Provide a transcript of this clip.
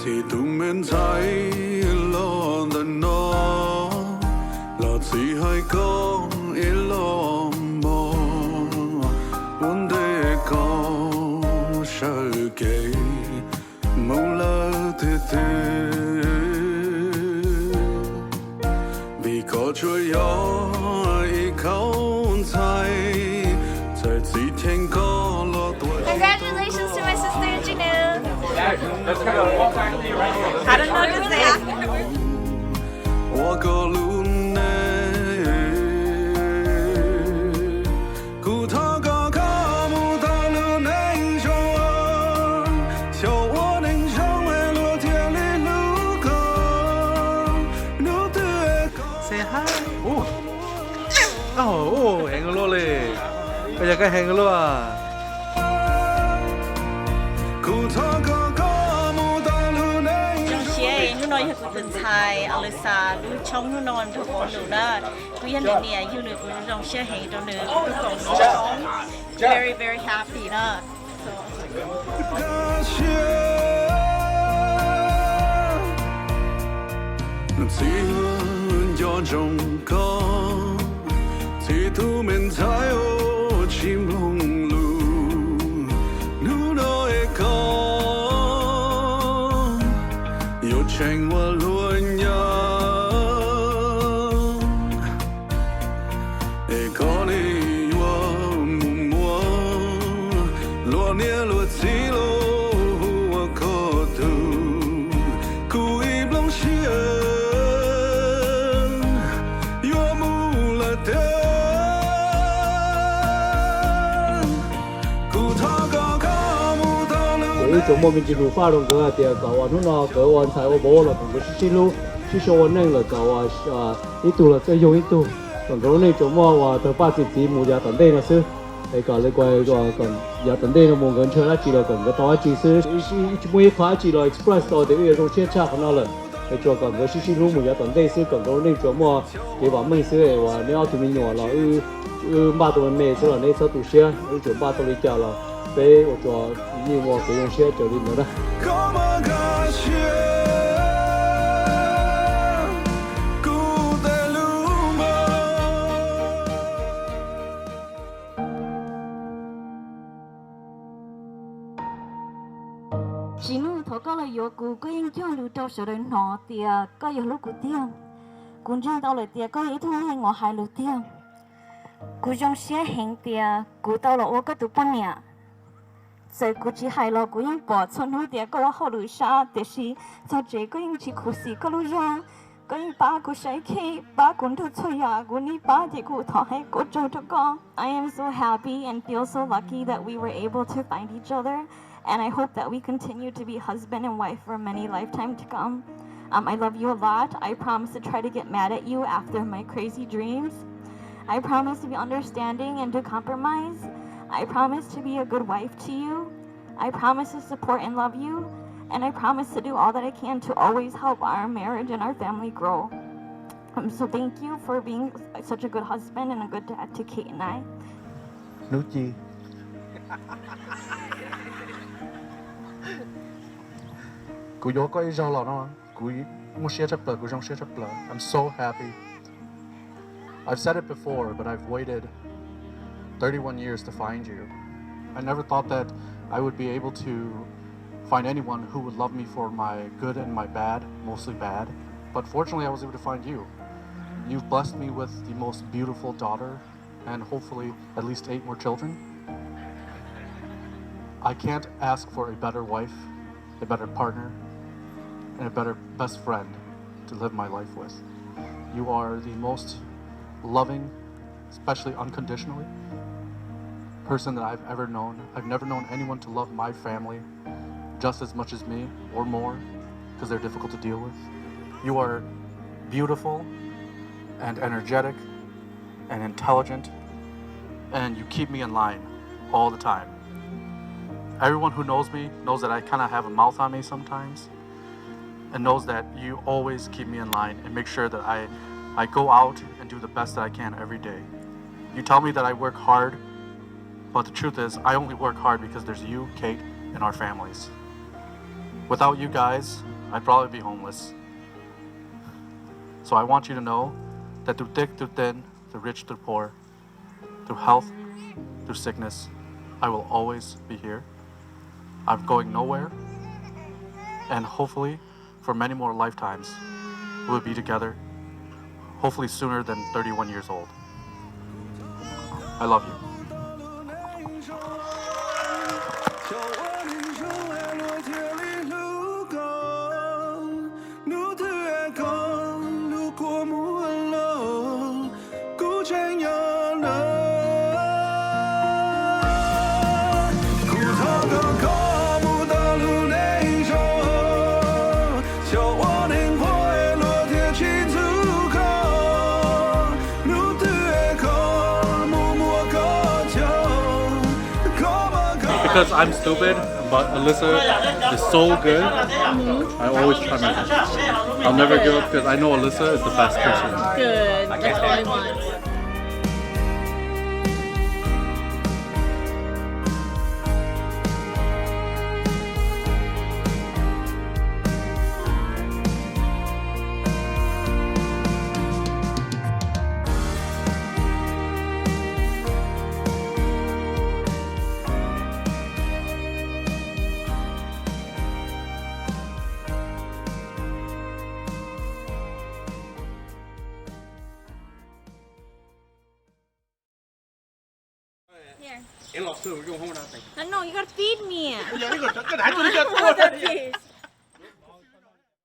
Txij tus me ntxhais los ntawm no, los txij hais koj ib los mog, ua ntej koj sawv kev mus lawm tiag tiag. Vim koj tsuas yog ib khau ntxhais, txawm txij theej koj los tuaj. Congratulations to my sister Jinu. I don't know what to say. Ua koj lub neej, kuv thov kom koj mus tau lub neej zoo, xyaum ua neej zoo luag thiaj li hlub koj. Hnub twg koj... Say hi. Ub, ub, heev luaj li. Koj yog koj heev luaj. Kuv thov kom koj mus tau lub neej zoo. Zoo siab, hnub no yog kuv tus ntxhais Alyssa lub tshoob hnub no nrog kuv nus na. Kuv yog nws niam yug nws, kuv zoo siab heev rau nws, kuv tus koom nws tshoob. Very, very happy na. Txij hnub nco ntsoov koj, txij tus me ntxhais uas tsis mloog lus, hnub no es koj yuav tsheej ua luag nyob. Es koj li yuav mus muab luag niam luag txiv los hu ua koj tug, kuv ib nplooj siab yuav mus lawm tiag. Kuv thov kom koj mus tau lub... Ces wb tsuas muaj me ntsis lus faj rau nkawd hais tias kom uas hnub no nkawd ua ntxhais ua vauv los kom nkawd sib sib hlub, sib sau ua neej lawm kom uas ib tug los txawj yoog ib tug, kom nkawd lub neej tsuas muaj uas tawg paj txi txiv mus yav tom ntej no xwb. Es kom li kuas kom yav tom ntej no mus nkawd ntshaw dab tsi los kom nkawd tau dab tsi xwb. Tsis muaj ib qho dab tsi los express tau tias wb yuav zoo siab tshaj qhov no lawm. Es tsuas kom nkawd sib sib hlub mus yav tom ntej xwb, kom nkawd lub neej tsuas muaj kev vam meej xwb. Uas neb ob tug me nyuam los wb npaj tau me me xwb los neb txhob tu siab, wb tsuas npaj tau li cas los peb ua tsuas yeej ua kev zoo siab raws li ntawd na. Tsis nug thov koj los yuav kuv, koj yeej cog lus rau sawv daws hnov tias koj yog hlub kuv tiag. Kuv ntseeg tau lawm tias koj yog ib tug neeg uas hais lus tiag. Kuv zoo siab heev tias kuv tau los ua koj tus poj niam. Txawm kuv tsis hais los kuv yeej pom txhua hnub tias koj ua hauj lwm sab, tiam sis txog tsev koj yeej tsis khuv xim koj lub zog. Koj yeej pab kuv saib khej, pab kuv nrog txhua yam, kuv nim pab ces kuv thov hais ua tsaug rau koj. I am so happy and feel so lucky that we were able to find each other, and I hope that we continue to be husband and wife for many lifetimes to come. Um, I love you a lot. I promise to try to get mad at you after my crazy dreams. I promise to be understanding and to compromise. I promise to be a good wife to you. I promise to support and love you, and I promise to do all that I can to always help our marriage and our family grow. Um, so thank you for being such a good husband and a good dad to Kate and I. Hnub Ci, kuv yuav koj ib zaug los no, kuv muaj siab tshaj plaws, kuv zoo siab tshaj plaws. I'm so happy. I've said it before, but I've waited thirty-one years to find you. I never thought that I would be able to find anyone who would love me for my good and my bad, mostly bad. But fortunately, I was able to find you. You've blessed me with the most beautiful daughter and hopefully at least eight more children. I can't ask for a better wife, a better partner, and a better best friend to live my life with. You are the most loving, especially unconditionally, person that I've ever known. I've never known anyone to love my family just as much as me or more, because they're difficult to deal with. You are beautiful and energetic and intelligent, and you keep me in line all the time. Everyone who knows me knows that I kind of have a mouth on me sometimes, and knows that you always keep me in line and make sure that I, I go out and do the best that I can every day. You tell me that I work hard, but the truth is, I only work hard because there's you, Kate, and our families. Without you guys, I'd probably be homeless. So I want you to know that through thick, through thin, through rich, through poor, through health, through sickness, I will always be here. I'm going nowhere. And hopefully, for many more lifetimes, we'll be together. Hopefully sooner than thirty-one years old. I love you. Because I'm stupid, but Alyssa is so good, I always try my best. I'll never give up because I know Alyssa is the best person. Good. That's all I want. Here. No, no, you gotta feed me.